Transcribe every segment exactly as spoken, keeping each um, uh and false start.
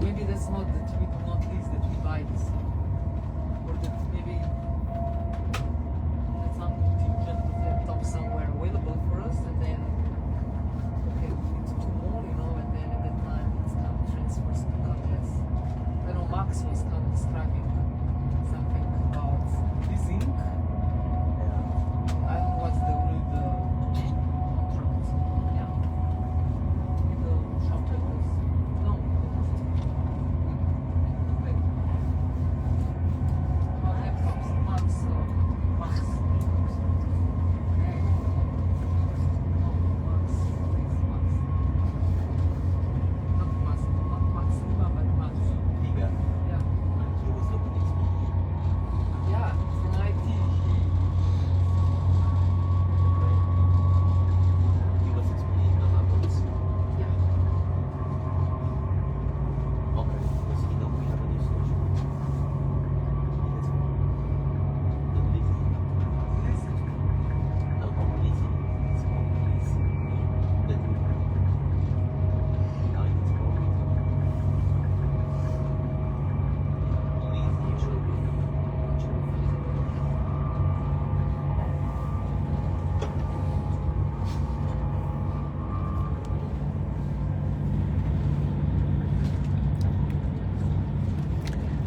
Maybe that's not that we do not lease, that we buy this thing. Or that maybe that's some contingent laptop somewhere available for us, and then, okay, we need to do more, you know, and then at that time it's come transfers to come less. I know Max was kind of describing something about leasing. I don't know what's the real, the contract. Yeah. With the shopkeepers. No. With, with the, uh, laptops, Max, uh, Max. No, Max. Max. Not Max. Not Max. But Max. Tiga. Yeah. He was looking at me. Yeah, it's an I T. He was explaining the levels. Yeah. Okay, because he know we have a new solution. He has no reason. No reason. It's no reason. That we have. Now it's no reason.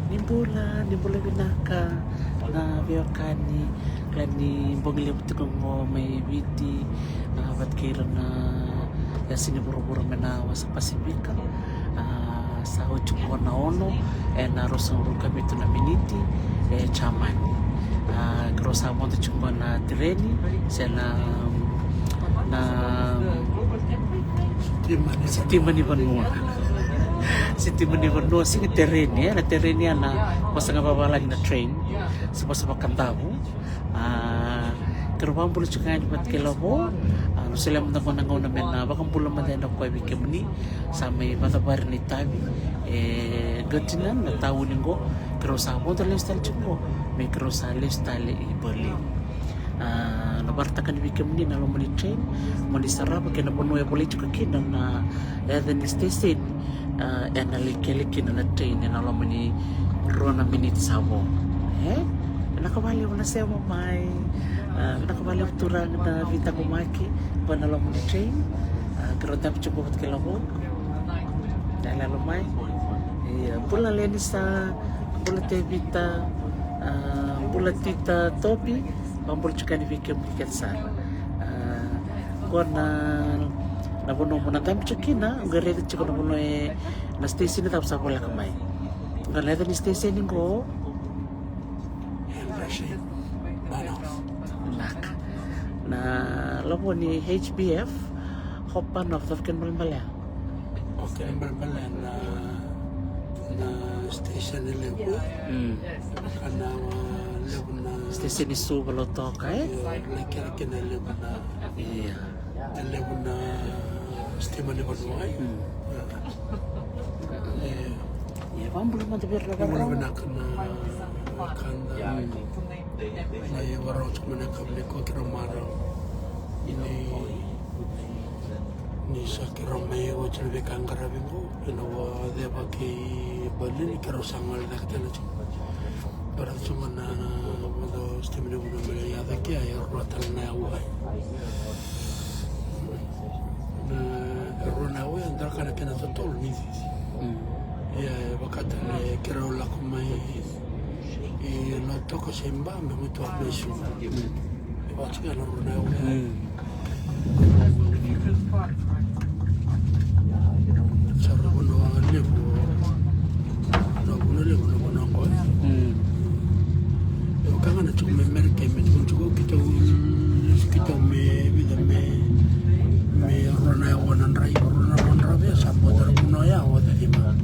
Ni bula, ni bula vinaka na veiwekani, kila ni bogi levu tiko qo mai Viti, a, vata kei ira na yasa ni vuravura mai na wasa Pasifika. A, sa oti qo na ono ena ruasagavulu ka vitu na miniti e Jamani. A, keirau sa vodo tiko qo na tereni se na, na sitima ni vanua. Sitima ni vanua, sega ni tereni, e, na tereni ya na vosa ga vavalagi na train, se vosa vakadavu. A, keirau vakabula tiko ga yani vata kei Lavo. A, na solia mada qo na gauna me na vakabula mada yani o koya vei kemuni sa mai vakacavari na itavi e Göttingen, na tauni qo keirau sa vodo lesu tale tiko qo, me keirau sa lesu tale i Berlin. A, na vakaraitaka ni vei kemuni na loma ni train, mo ni sarava kei na vanua e volai tiko kina na yaca ni station, a, ena lai kele kina na train ena loma ni rua na miniti sa vo. E? Vinaka vakalevu na sema mai. A, vinaka vakalevu turaga na veitaqomaki qo ena loma ni train. A, keirau dabe tiko vata kei Lavo. Yaloyalo mai. Ia, bula Lenisa, bula Tevita, a, bula Tita Topi. Vakabula tiko yani vei kemuni kece sara. A, qo na, na vanua mo na dabe tiko kina, qo raica tiko na vanua e, na station e cava sa voleka mai. Qo na yaca ni station qo. Vinaka. Na Lavo ni H B F, Hauptbahnhof, cava kena ibalebale ya? Okay, na ibalebale na, na station e levu. Mm. Ka na, a, levu na station ni Suva, Lautoka, e? Io, na kena, kena levu na. Ia. E levu na sitima ni vanua, e? Mm. Ia. Ia, vakabula mada vei ira na, vakabula vinaka na wekada. Mm. Na ivakarau tiko mai na yakavi nikua keirau marau ni, ni sa keirau mai oti na veika qaravi qo, ena vakaceva kei Berlin, keirau sa gole cake tale tiko. Keirau tiko na, na, na sitima ni vanua me lai yaco kea e rua tale na aua. Na rua na aua, e dua na ka na kena totolo ni cici. Mm. Ia, e vaka tale keirau lako mai i Lautoka se Ba, me gutuwa mai Suva. Mm. E vaka tiko na rua na aua. Mm. Sa rua na vanua levu. Na vanua levu, na vanua qo. Mm. E vaka ga na tiko mai Merika, me tiko tiko keitou, keitou me vica, me, me rua na aua na drai, rua na aua na drai, sa bota na vanua ya o cacima.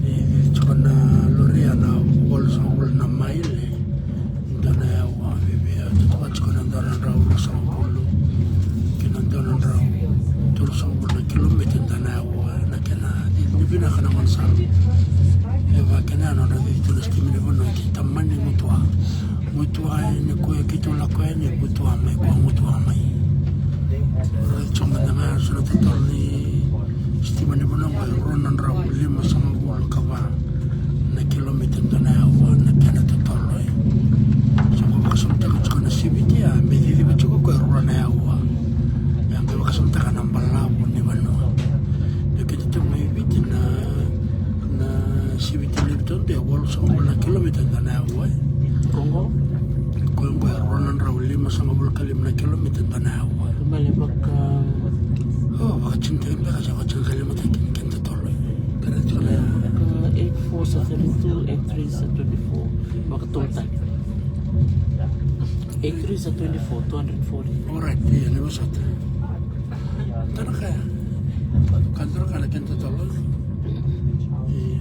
E tiko na lori ya na walusagavulu na maile. Dua na aua, veve, a, totoka tiko na dua na drau ruasagavulu kei na dua na drau tolusagavulu na kilomita, dua na aua na kena, ni vinaka na gaunisala. E vaka kina na nodra cici tu na sitima ni vanua, keitou mani gutuwa. Gutuwa yani koya keitou lako yani, gutuwa mai, koya gutuwa mai. Raica tiko mada ga so na totolo ni sitima ni vanua qo, e rua na drau limasagavulu. Kava na kilomita dua na aua na kena totolo, e. Sa ko vakasamataka tiko na siviti, a, me ciciva tiko ko e rua na aua. E, a, me vakasamataka na balavu ni vanua. E, keda tu mai Viti na, na siviti levu tu e walusagavulu na kilomita dua na aua, e. Ko qo? Ko qo e rua na drau limasagavulu ka lima na kilomita dua na aua. Ko mai le vaka. O, vakatini taki beka, sa vakatini ka lima taki, keda totolo. Kena tiko na eight four sa thirty-two, eight three sa twenty-four. Vakatolu tani. Eight three sa twenty-four, two hundred forty. Alright, ia, ni vosota. Dua na ka ya. Ka dua na ka na kena totolo. Ia.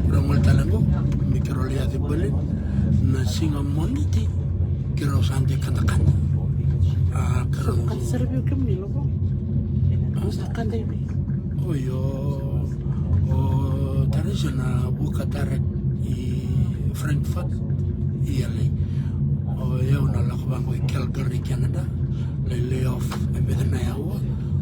Ura gole tale qo, me keirau lai yaco i Berlin. Na siga Moniti, keirau sa dei kadakada. A, keirau. Sa kata sara vei kemuni, lavo? A? Sa kada i vei? Oi, o, o Tarisi na vuka direct i Frankfurt, i L A. O yau na lako vaqo i Calgary, Canada, lai lay off e vica na aua.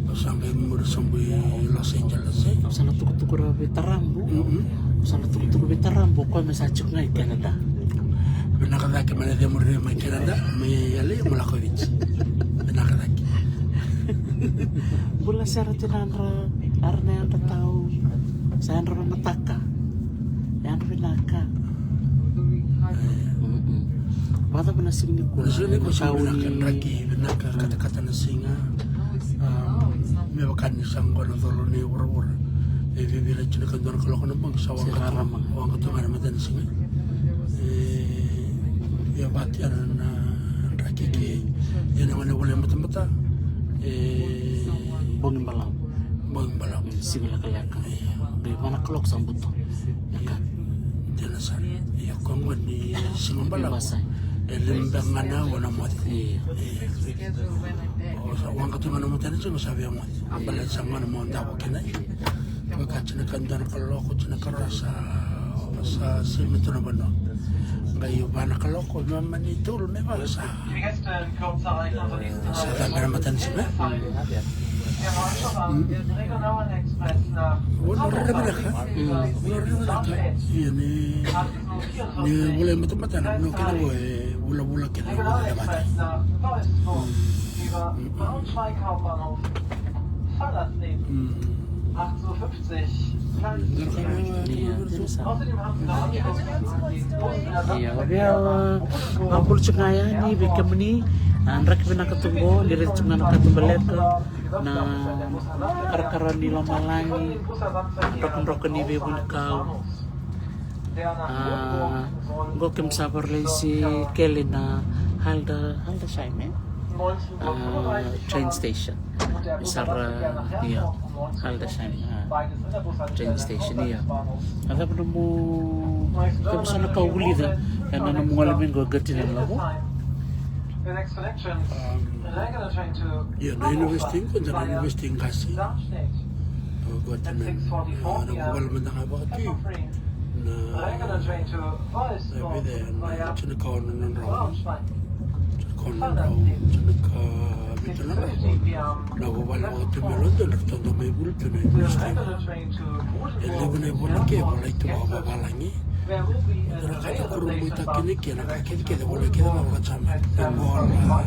Au sa qai muri sobu i Los Angeles, e. Au sa na tukutuku rawa vei Tarabu. Mm-mm. Au sa na tukutuku vei Tarabu, o koya me sa tiko ga i Canada. Vinaka cake, me na cemuri mai Canada, mai L A, mo lako i Viti. Vinaka cake. Bula sara, tinadra, ara na yadra tau. Sa yadra vamataka. Yadra vinaka. Mm-mm. Vakacava na siga nikua? Na siga nikua, siga vinaka, draki vinaka, katakata na siga. A, me vaka ni sa qo na colo ni vuravura. E viavia na tinikadua na kaloko na bogi, sa waqa tu, waqa tu ga na matanisiga. E, e vati ana na draki ke, e na gone vula e batabata. E, bogi balavu. Bogi balavu. Siga lekaleka. Qai va na kaloko sa buto. Dina sara. Ia, ko qo ni siga balavu. E lima beka ga na aua na moce. Io. O sa waqa tu ga na matanisiga, o sa via moce. A, baleta sa gone mo davo kina. Ko ka tinikadua na kaloko, tinikarua sa, sa simi tu na vanua. Qai va na kaloko, me mani tolu me va sa. Sa cabe na matanisiga. Mm. Ua na rere vinaka. Mm. Ua na rere vinaka. Ia ni, ni vula e matamata na vanua kina qo e vulavula kina na vula e mata. Mm. Mm. Mm. Ia, o via, a, a bula tiko ga yani vei kemuni, a, draki vinaka tu qo, ni raica tiko ga na katubaleka, na karakara ni lomalagi, drokadroka ni veivunikau. A, qo keimami sa vakalesi kele na Halder-, Haldersheim, e? A, train station. Sara, ia, Haldersheim, a, train station, ia. A cava nomu, cava sa na ka o vulica ena nomu gole mai qo, Göttingen, lavo? Ia, na university qo, da na university qase. O Göttingen, a, na vuvale mada ga vakatui. Na, na vica, na tinikaono na drau. Tinikaono na drau, tinikavitu na drau. Na vuvale vakatui mai Lodoni, ratou dau mai vuli tu na university. E levu na ivola ke volai tu vakavavalagi. Dua na ka da kurabuitaka kina ke na ka kece kece volai kece ga vakaJamani. E vola,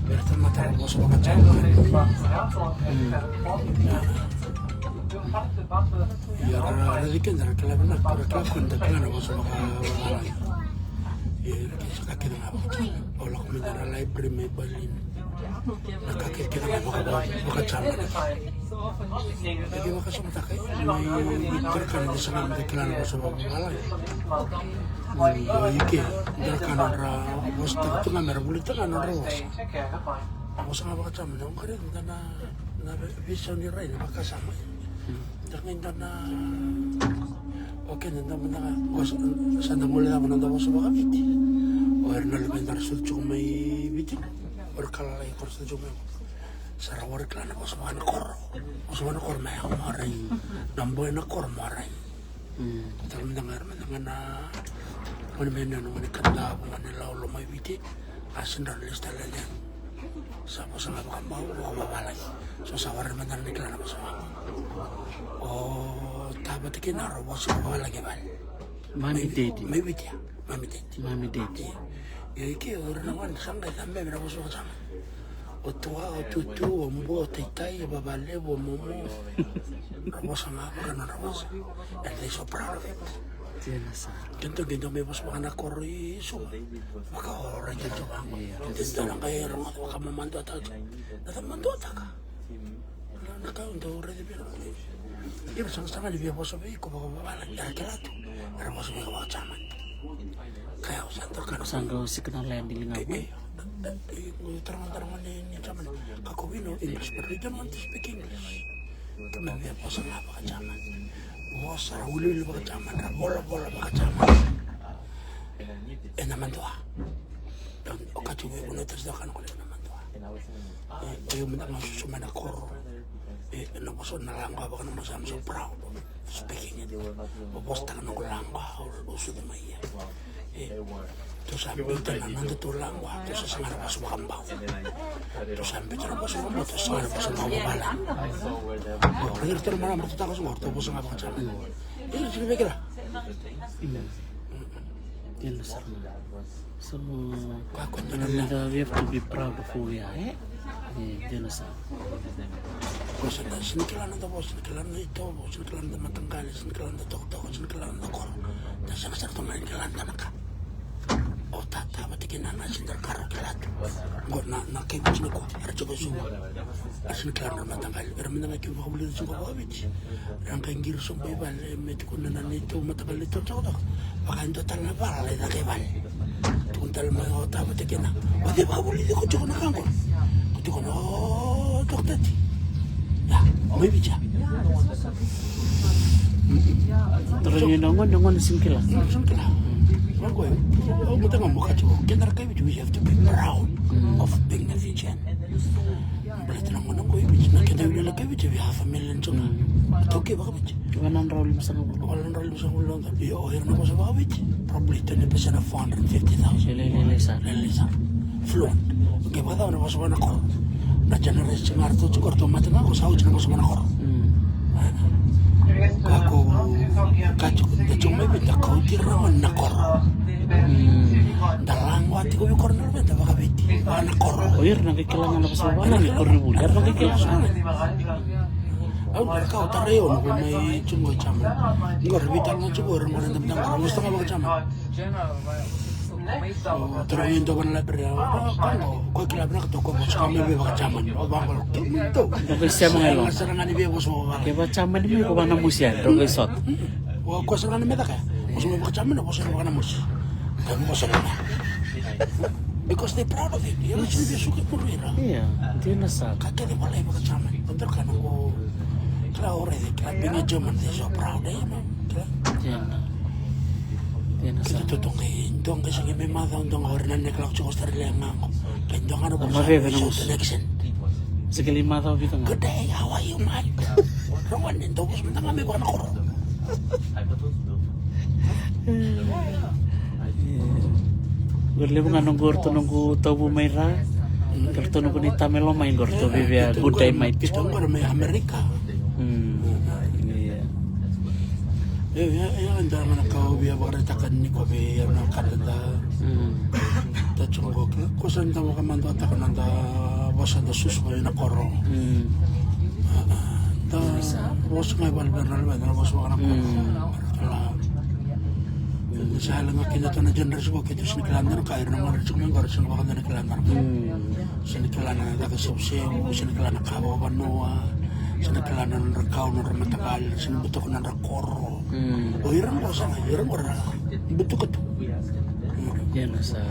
era tamata ra vosa vakaJamani. Mm. Ia, ra raici keda, ra kila vinaka, ra kila ko ni da kila na vosa vaka, vakavalagi. Ia, era kila sa ka kece ga vaka. Au lako mai na library mai Berlin. Na ka kece kece ga vaka, vaka, vakaJamani. E ke vakasamataka, e, mai Viti, dua na ka ni da saga me da kila na vosa vakavalagi. Mai Viti, dua na ka nodra vosataka tu ga me ra volitaka ga nodra vosa. Vosa ga vakaJamani, au qai raica na, na veisau ni rai ni vakasama. Da qai da na, o keda da mada ga, o sa, sa da gole cava na noda vosa vakaViti. O ira na luveda ra sucu tiko mai Viti, o ira ka lalai ko ra sucu tiko mai. Sa ra wari kila na vosa vakanakoro. Vosa vakanakoro me yaco mai rai. Na boy na koro mai rai. Mm. Tara mada ga, mada ga na, gone mai na, gone Kadavu, gone Laulau mai Viti, a sega ni ra lesu tale yani. Sa vosa ga vakabau, vakavavalagi. Tou sa warai mada na kila na vosa vaqo. O ta vata kei na ra vosa vavalagi vale. Mami dedi. Mai Viti ya. Mami dedi. Mami dedi. Io, i ke o ira na gone sa qai cabe me ra vosa vaka Jamani. O tua, o tutu, o bua, o taitai, o vavalevu, o momo. Ra vosa ga vaka na ra vosa. And they so proud of it. Dina sara. Keitou qai dau mai vosa vaka na koro i Suva. Vaka o rai keitou vaqo. Io. Keitou na qai rogoca vaka mamaduataka. Na ta maduataka. Na ka au dau raica vei ira. Ira sagasaga ni via vosa vei iko vakavavalagi, era kila tu era vosa vei iko vaka Jamani. Ka ya au sa doka na sa qai signal ya ni liga vei. Tara mada na gone ni Jamani, ka ko we know English but we don't want to speak English. Keimami via vosa ga vaka Jamani. Vosa ra wiliwili vaka Jamani, ra volavola vaka Jamani. Ena madua. Okati vei vanua tasi doka na kole ena madua. E, o iko mada ga susu mai na koro. E, na vosa na laqwa vaka na vosa, I'm so proud of speaking it. O vosataka na noqu laqwa, o sucu mai ia. E, tou sa bita na noda tou laqwa, tou sa saga na vosa vakabau. Tou sa bita na vosa vakabau, tou sa saga na vosa vakavavalagi. O, raica iratou na marama ratou taka sogo, ratou vosa ga vaka Jamani. Ira sega ni via kila. Dina sara. So, we have to be proud of who we are, eh? E, dina sara. Ko sa da, sega ni kila na noda vosa, sega ni kila na noda itovo, sega ni kila na noda mataqali, sega ni kila na noda tokatoka, sega ni kila na noda koro. Da sega sara tu ga ni kila na noda ka. O tata vata kei nana sega ni dau kila tu. Qo na, na kai Viti nikua, era tiko e Suva. A sega ni kila na nodra mataqali. Era mada ga kila vakavulica tiko vakaviti. Ra qai qiri sobu i vale me tukuna na neitou mataqali, neitou cakacaka. Vaka e dua tale na vala lai caka i vale. Tukuna tale mai o ta vata kei na, o cei vakavulici iko tiko na ka qo? Ko tiko na, o, tokatati. Ia, mai Viti ya. Tara ni na gone, gone sega ni kila. Sega ni kila. Vaqo, au mata ga mo kaya tiko, keda na kai Viti, we have to be proud of being a Fijian. Baleta na gauna qo i Viti, na keda wili na kai Viti, we half a million tu ga. Toki vakaviti. Vanadrau limasagavulu. Vanadrau limasagavulu na dau. Io, o ira na vosa vakaviti. Probably twenty percent of four hundred fifty thousand. Lailai sara. Lailai sara. Fluent. Ke vakacava na vosa vaka na koro. Na generation ga ratou tiko, ratou mate ga qo sa oti na vosa vaka na koro. Ka ko, ka tiko, da tiko mai Viti, da kauti ira na koro. Da lagwa tiko vei koro na luveda vakaviti, vaka na koro. O ira na qai kila ga na vosa vaka na koro ni vuli. Era na qai kila ga. Au na ka au tarai au na ko mai tiko qo i Jamani. Qo ra veitalanoa tiko, ra qo na damdam, ra vosa ga vaka Jamani. O tara e dua vaka na library, o, o, o, ko kila vinaka tu ko vosa ka mai vei vaka Jamani. O vaqo, tu, tu. Dra qai sema ga e loma. Sega sara ga ni via vosa vaka. Ke vaka Jamani mai ko vaka na mosi yani, dra qai sota. O, ko sara ga ni me caka ya. Vosa mai vaka Jamani, vosa vaka na mosi. Ka vosa vaka. Because they proud of it. Ia, sega ni via suka kuru ira. Ia, dina sara. Ka kece volai vaka Jamani. Dra ka na ko, kila o raica, kila being a German, they so proud, eh, man. Kila. Dina. Dina sara. Keitou tu qai, dua qai sa qai mai macawa, dua ga o ira na neka lako tiko Australia ga qo. Qai dua ga na vosa, Australian accent. Sa qai lai macawa vica ga. Good day, how are you, Mike? Rogo ni dau vosa mada ga me vaka na koro. Qori levu ga noqu, ratou noqu tauvu mai ra. Ka ratou noqu ni tamelo mai qo, ratou via, good day, mate. Keitou qori mai Amerika. Mm. Ia. Ia, ia, ia, dua ga na ka au via vakaraitaka nikua vei ira na ka da, da, da tiko qo. Ko sa da vakamaduataka na noda vosa da susu mai na koro. Mm. A, a, da vosa ga i vale vei ira na luveda, da vosa vaka na koro. Mm. Kila. Ni sa yali ga kina tu na generation qo, keitou sega ni kila dua na ka, ira na gone tiko mai qori sega ni vaka dua na kila dua na ka. Mm. Sega ni kila na caka isevusevu, sega ni kila na ka vakavanua, sega ni kila na nodra kau, nodra mataqali, sega ni butako na nodra koro. Mm. O ira qo sa, ira qo ra butuka tu. Mm. Ia na sa.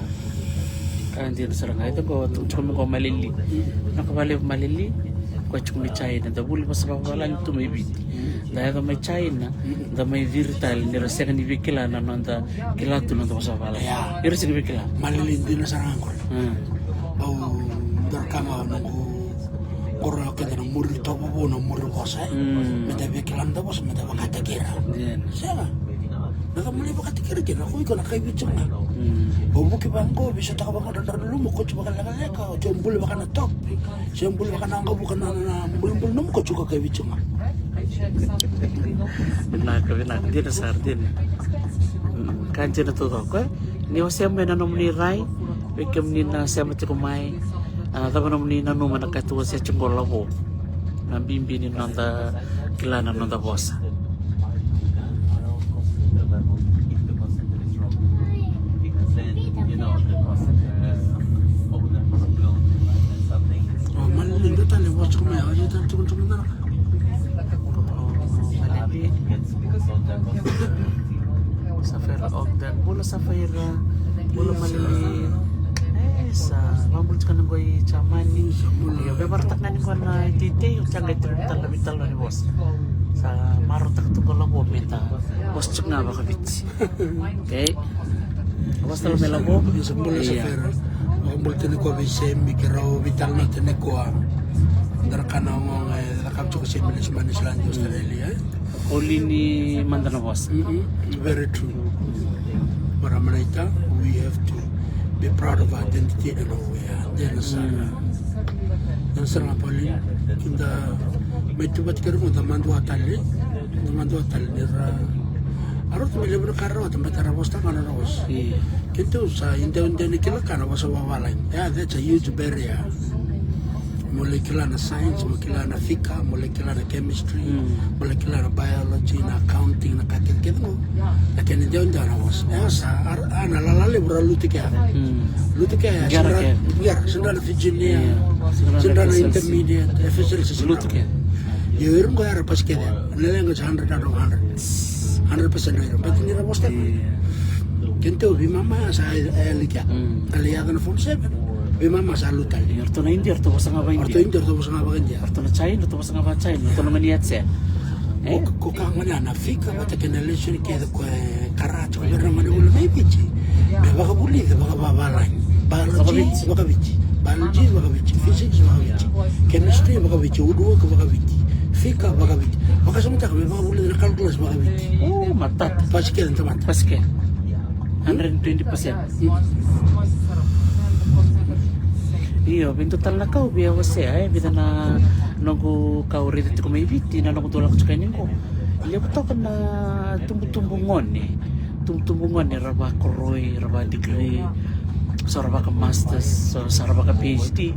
Ka dina sara ga, ita qo, tu, tiko mai qo Malili. Na ka vakalevu Malili. Ko tiko mai China, da vuli vosa vakavalagi tu mai Viti. Da yaco mai China, da mai ciri tale, ni ra sega ni via kila na noda kila tu na noda vosa vakavalagi. Ia. Ira sega ni via kila. Malili dina sara ga qori. Mm. Au dau kaya ga noqu, qori o keda na muri tovo vou na muri vosa, e. Mm. Me da via kila na noda vosa, me da vakataki ira. Ia. Sega. Na ka mo lai vakataki ira kina, ko iko na kai Viti ga. Mm. O vuki vaqo, veisotaka vaqo na nodrau luma, ko tiko vakalekaleka, o tiko buli vaka na top. Se buli vaka na waqavuka na, na, na buli Tsuka kai Vitsu ga. Vinaka, vinaka, dina sara, dina. Mm, ka dina taucoko, e? Ni wasea mai na nomuni rai, vei kemuni na sema tiko mai, a, cava nomuni nanuma na ka tu wasea tiko qo Lavo? Na bibi ni noda kila na noda vosa. O, mali ni dua tale vosa tiko mai, o, dua tale tiko, tiko, tiko, tiko. O, mali ni. Safaira Ogden, bula Safaira, bula mali ni. E, sa, vabula tiko na qo i Jamani. Io, via varataka ga ni qo na iteitei, o tia qai tiko tale na vitalanoa ni vosa. Sa marautaka tu qo Lavo me da vosa tiko ga vakaviti. Okay. Vosa tale mai Lavo. Io, sa bula Safaira. Vakabula tiko nikua vei Semi, keirau veitalanoa tiko nikua. Dara kana oga e cakava tiko Semi lesu mai Niusiladi, Australia, e? Olini mada na vosa. Mm-mm. Very true. Marama naita, we have to be proud of our identity and who we are. Dina sara. Dina sara ga Pauline. Kida mai tu vata kei ira mo da madua tale. Da madua tale ni ra. A rauta me levu na ka ra rawata, baleta ra vosa tale ga na nodra vosa. Keitou sa idewadewa ni kila ka na vosa vavalagi. Yeah, that's a huge barrier. Mo lai kila na science, mo kila na fika, mo lai kila na chemistry, mo lai kila na biology, na accounting, na ka kece kece qo. Na kena idewadewa na vosa. E sa, a, a na lala levu ra lutu kea. Lutu kea, sega ra, sega ra na Virginia, sega ra na intermediate, F S L C, sega ra. Lutu kea. Io, ira qo era pasi kece. Na language hundred out of hundred. Hundred percent ira. But ni ra vosa tale. Keitou veimama ya sa e, e likia. Ka lai yaco na form seven. Veimama sa lutu tale. Io, ratou na India, ratou vosa ga vakaIndia. Ratou India, ratou vosa ga vakaIndia. Ratou na China, ratou vosa ga vakaChina. Ratou na gani ya tse. E? Ko, ko ka gona na fika vata kei na lesoni kece ko e kara tiko vei ira na gone vuli mai Viti. Me vakavulica vakavavalagi. Biology vakaviti. Biology vakaviti. Physics vakaviti. Chemistry vakaviti. Woodwork vakaviti. Fika vakaviti. Vakasamataka me vakavulica na calculus vakaviti. O, matata. Pasi kece na tamata. Pasi kece. Hundred and twenty percent. Io, vei dua tale na ka au via wasea, e, vica na noqu ka au raica tiko mai Viti, na noqu dau lako tiko yani qo. Levu toka na tubutubu gone. Tubutubu gone ra vakoroi, ra vadegree, so ra vakamasters, so sa ra vakaPhD.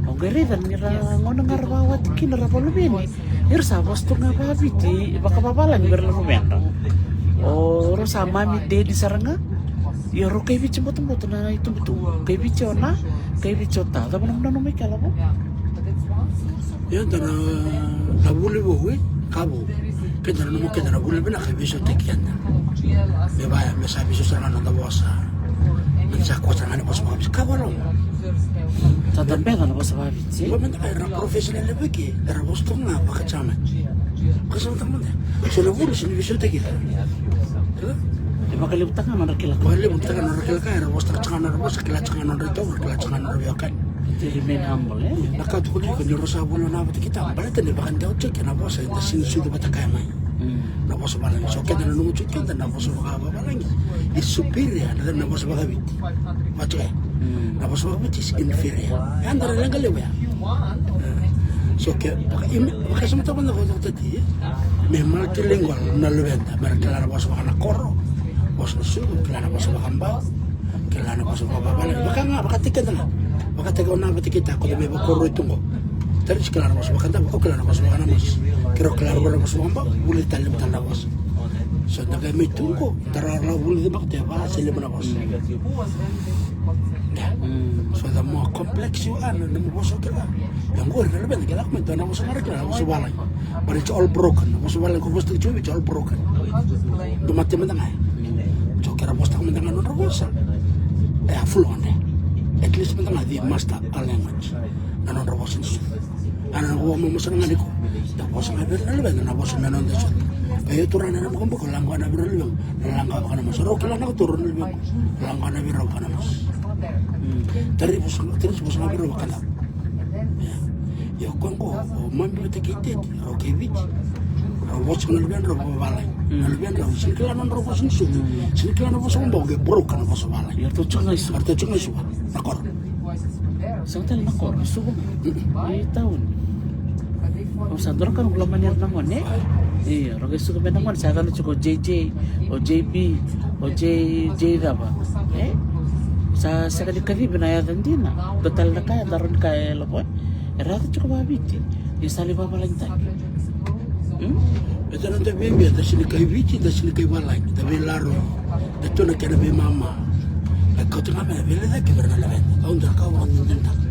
Au qai raica ni ra gone ga ra vakawati kina ra vakaluveni. Era sa vosa tu ga vakaviti, vakavavalagi vei ira na luvedra. O rau sa mami dedi sara ga. Ia rau kaiviti butobuto na itubutubu. Kaiviti o na, kaiviti o ta. Cava na nanuma i ke Lavo? Ia da na, na vuli vou, e? Ka vou. Keda na nanuma keda na vuli vinaka e veisautaki keda. Me vaya, me sa veisau sara ga na noda vosa. Me sa kua sara ga ni vosa vakaviti. Ka valoga. Sa da beca na vosa vakaviti. Qo mada ga era professional level ke, era vosa toka ga vakaJamani. Ka sa mada mada. So na vuli sega ni veisautaki ira. E vakalevutaka ga nodra kila ka. Vakalevutaka ga nodra kila ka, era vosa taka ga nodra vosa, kila taka ga nodra itovo, kila taka ga nodra veiwekani. They remain humble, e? Na ka tukuni iko ni ra sa vuli na vata kei ta, baleta ni vakadewa tiko na vosa, eda sega ni sucu vata kaya mai. Na vosa vavalagi. So keda na nanuma tiko keda na vosa vakavavalagi. It's superior na, na vosa vakaviti. Vata kaya. Na vosa vakaviti is inferior. Ya da na leqa levu ya. So ke, vaka, ime, vakasamataka mada ko tati, me multilingual na luveda, me ra kila na vosa vakanakoro, vosa na sucu, kila na vosa vakabau, kila na vosa vakavavalagi. Vaka ga, vakataki keda ga. Vakataki au na vata kei ta ko me vakoroi tu qo. Taris kila na vosa vakadavo, au kila na vosa vakanamasi. Keirau kila na vosa vakabau, vuli tale levu tale na vosa. So da qai mai tu qo, da ra la vuli beka te va se levu na vosa. So the more complex you are, na nomu vosa o kila. Ia qori na luveda ke lako mai dua na vosa ga ra kila, na vosa valagi. But it's all broken. Na vosa valagi ko vosa tiko vei, it's all broken. Dua mate mada ga. So kera vosa taka mada ga nodra vosa. E a fluent. At least mada ga they master a language. Na nodra vosa ni sucu. Ana na vua mama sara ga niko. Da vosa ga vei ira na luveda na vosa me noda sucu. Ka io turaga na bukabuka laqo na vei ira na luveda. Laqo vaka na mosi. Rau kila na koto rau na luveda. Laqo na vei rau vaka na mosi. Tari vosa, tari vosa ga vei rau vaka na. Ia ko qo, o mami vata kei teti, rau kei Viti. Rau vosa ga na luveda rau vakavalagi. Na luveda rau sega ni kila nodra vosa ni sucu. Sega ni kila na vosa vabau, qai broke na vosa valagi. Ia rau tau tsuga i Suva. Rau tau tsuga i Suva. Na koro. Sega tale na koro, i Suva ga. I tauni. Ko Sa dua na ka noqu lomani ira na gone. Io, ra qai suka mai na gone sa yacana tiko o J J, o J B, o J J cava. E? Sa sega ni kacivi na yaca dina. Dua tale na ka e daru ni ka e lako e, era yaca tiko vakaviti. Ni sa lai vavalagitaki. Hmm? E tana da via bia da sini kai Viti, da sini kai valagi, da veilaroi. Da tu na kena veimama. E kauta ga me na veilecaki vei ira na luveda. Au dua ka au vakadinadinataka.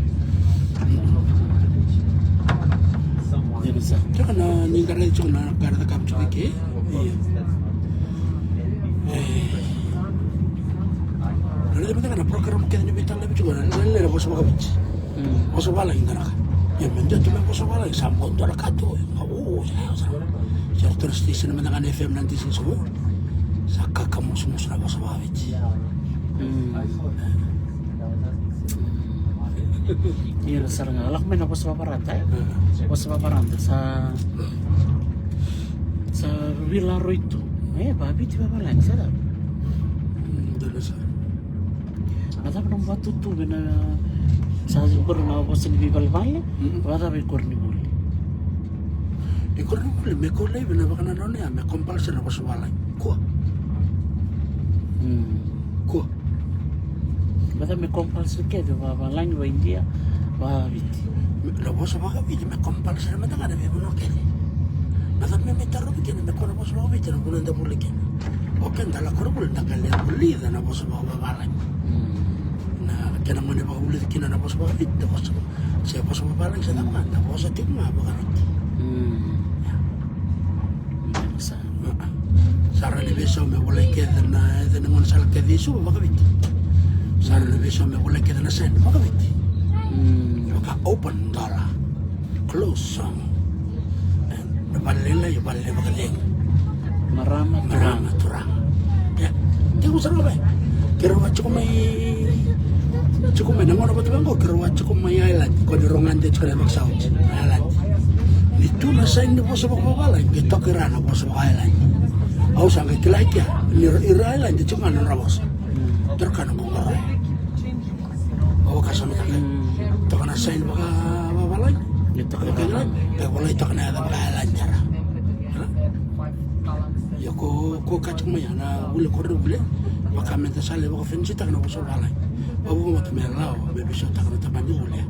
Dina sara. Tiko na ni da raica tiko na ka era cakava tiko i ke. Io. E. Raica mada ga na program kece ni veitalanoa tiko na, na, na vosa vakaviti. Mm. Vosa valagi da na ka. Ia me dua tu me vosa valagi sa bau dua na ka tu. Au, sa, sa. Sa ratou na station mada ga na F M ninety-six ko. Sa kakamusumusu na vosa vakaviti. Mm. Ira sara ga lako mai na vosa vavarata, e? Mm. Vosa vavarata sa, sa veilaroi tu. E, vakaviti vavalagi, sa cava? Mm, dua na sa. Na cava na vatutu vei na sa qori na vosa ni veivalevale, mm-mm, vacava i koronivuli? I koronivuli me kau laivi na vakanananu ya me compulsory na vosa valagi. Kua. Mm. Kua. Vata me compulsory kece vavalagi, vaIdia, vaViti. Me, na vosa vakaviti me compulsory mada ga na veivanua kece. Na cava me, me tarovi kina me kua na vosa vakaviti na vuna da vuli kina. O keda lako na vuli da qai lai vulica na vosa vakavavalagi. Mm. Na kena gone vakavulici kina na vosa vakaviti, na vosa se vosa vakavalagi se cava, na vosa tiko ga vakaviti. Mm. Sa, sa rawa ni veisau me volai kece na, e, na gaunisala kece i Suva vakaviti. Sa rawa ni veisau me volai kece na sign vakaviti. Mm. Vaka open door, close song. Na vale lailai, vale vakacegu. Marama, marama, turaga, turaga. Ia, tiko sara ga mai. Keirau a tiko mai, tiko mai na gauna vata vaqo, keirau a tiko mai Ireland, ko ni rogade tiko na mekisau oti na Ireland. Ni tu na sign ni vosa vakavavalagi, qai toka i ra na vosa vaka-Ireland. Au sa qai kila i kea ni ra, i ra Ireland tiko ga na nodra vosa. Toro ka na qo qo ra. Au vakasamataka. Mm. Toka na sign vakavavalagi. Ni toka na, e volai toka na yaca vaka-Ireland era. Ia ko, ko ka tiko mai ya na vuli koronivuli. Vaka meda sa lai vakafinisitaka na vosa vavalagi. Au vakamatata me lawa me veisautaka na tabana ni vuli.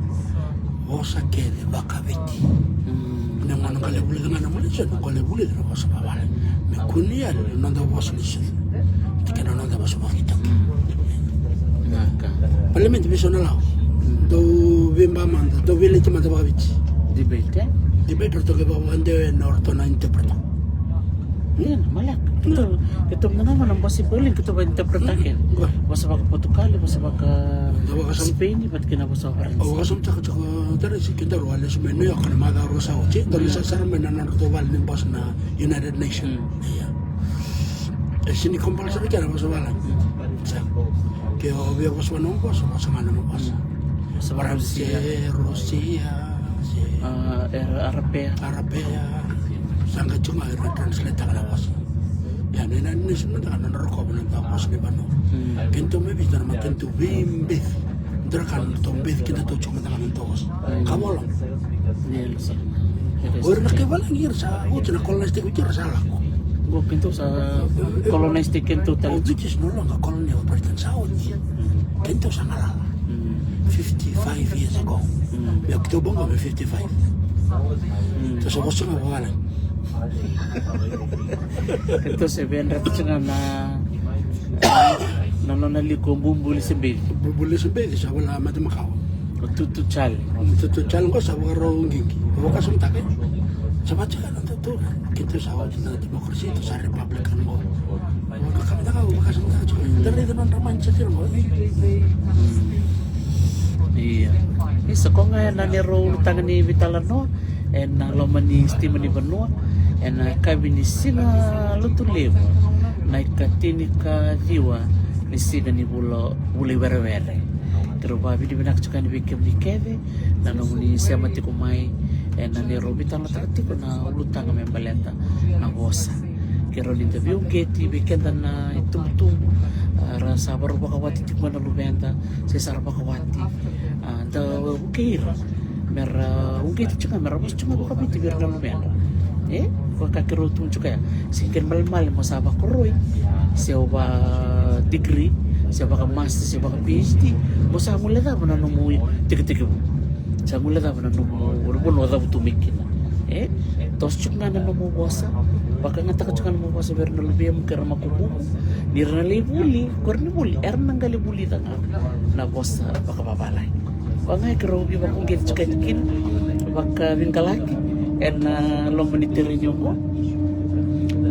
Vosa kece vakaviti. Mm. Na gauna qai lai vulica ga na Malaysia, na qai lai vulica na vosa vakavalagi. Me kua ni yali na noda vosa ni Suva. Kei na noda vosa vakaitaukei. Vinaka. Parliament veisau na lawa. Mm. Dau veiba mada, dau veileti mada vakaviti. Debate, e? Debate, ratou qai vakavakadewa na, o ratou na interpreter. Ia, maleka. Keitou, keitou mada ga na vosa i Berlin, keitou vaka-interpreter kina. Vosa vaka-Portugal, vosa vaka-Spain, vata kei na vosa vaka-Faransa. Au vakasamataka tiko, Teresi, kedaru a lesu mai New York na macawa rua sa oti, daru lesu sara mai na nodratou vale ni bose na United Nations. Mm. Ia. E sini compulsory kina na vosa vavalagi. Sa. Ke o via vosa vua na nomu vosa, vosa ga na nomu vosa. Vosa Faransa, Rusia, se, a, era Arapea. Arapea. Sa qai tu ga era translate-taka na vosa. Ia, na, na, na, na, na, na rokova na vosa ni vanua. Mm. Keitou mai Viti, na ma keitou veibeci. Dua na ka na nodatou beci, kedatou tiko mada ga na nodatou vosa. Mm. Ka vola. Ia, sa. O ira na kai valagi ira sa oti na colonize-taki oti ira sa lako. Qo keitou sa colonize-taki keitou tale. O Viti is no longer colony of Britain, sa oti. Mm. Keitou sa galala. Mm. Fifty-five years ago. Mm. Ia keitou bau qo me fifty-five. Mm. Tou sa vosa ga vavalagi. Keitou se via dreta tiko ga na, na nona liko bubuli se beci. Bubuli se beci, sa vola mate makawa. O Tutu Chale. Tutu Chale qo sa vakarau qiqi. Vakasamataka. Sa vakasamataka na tutu. Keitou sa oti na democracy, tou sa Republican qo. Vakasamataka, vakasamataka tiko. Da raica nodra mindset qo. Ia. Isa, ko ga ena neirau ulutaga ni veitalanoa ena loma ni sitima ni vanua ena yakavi ni Siga Lotulevu, na ikatini ka ciwa ni siga ni vula, vula i Werewere. Keirau vakavinavinaka tiko yani vei kemuni kece na nomuni sema tiko mai ena neirau veitalanoataka tiko na ulutaga me baleta na vosa. Keirau ni da veiuqeti vei keda na itubutubu, a, ra sa vakarau vakawati tiko mai na luveda, se sa ra vakawati, a, da vukei ira. Me ra uqeti tiko ga, me ra vosa tiko ga vakaviti vei ira na luveda. E vaka keirau tu tiko ya, se kena malemale mo sa vakoroi, se o va degree, se vaka master, se vaka PhD, mo sa guilecava na nomu itekitekivu. Sa guilecava na nomu vanua o cavutu mai kina. E toso tiko ga na nomu vosa. Vakayagataka tiko ga na nomu vosa vei ira na luvemu kei ira na makubuqu. Ni ra na lai vuli, ko ira ni vuli, era na qai lai vulica ga na vosa vakavavalagi. Koya ga e keirau veivakauqeti tiko yani kina vakaveiqalaki ena loma ni tereni oqo.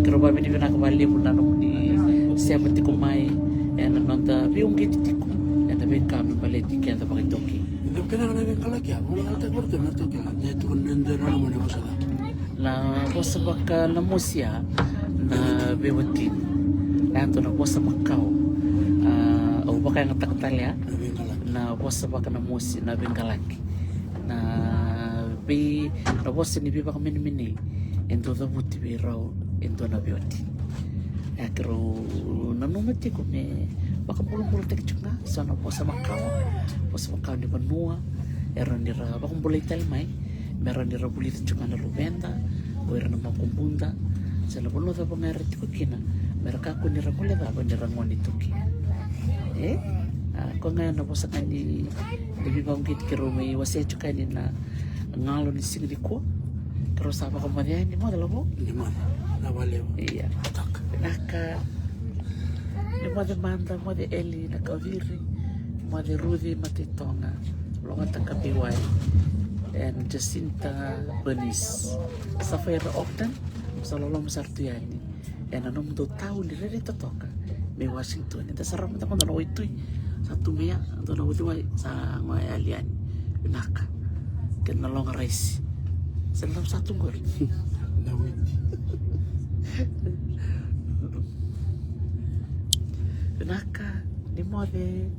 Keirau vakavinavinaka vakalevu na nomuni sema tiko mai ena noda veiuqeti tiko ena veika me baleti keda vakaitaukei. Dou kena na veiqalaki ya, mo na gata vata na toki na, ne tuku na dua na loma ni vosa. Na vosa vakanamosi ya na veiwatini. Na yadua na vosa makawa. A, au vakayagataka tale ya na vosa vakanamosi, na veiqalaki. Na vei, na vosa ni veivakamenemenei e dau cavuti vei rau e dua na veiwatini. E keirau nanuma tiko me vakabulabulataki tiko ga so na vosa makawa, vosa makawa ni vanua, e rawa ni ra vakabulai tale mai, me rawa ni ra vulica tiko ga na luveda, o ira na makubuda, se na vanua cava ga era tiko kina, me ra kakua ni ra guilecava ni ra gone iTaukei. E a, koya ga na vosa ga ni, ni veivakauqeti keirau mai wasea tiko yani na galo ni siga nikua. Keirau sa vakamoce yani, moce Lavo. Ni moce, na valevu. Ia. Toka. Vinaka. Ni moce mada, moce Eli Nakaviri, moce Ruci Mataitoga, Logata Kabiwai, and Jacinta Bernice. Safaira Ogden, sa loloma sara tu yani ena nomudou tau ni rairai totoka mai Washington. Eda sa raica mada na waitui sa tu mai ya, dua na uciwai sa goya yali yani. Vinaka. Kei na loga raisi. Sa na sa tu qori. Na witi. Vinaka, ni moce.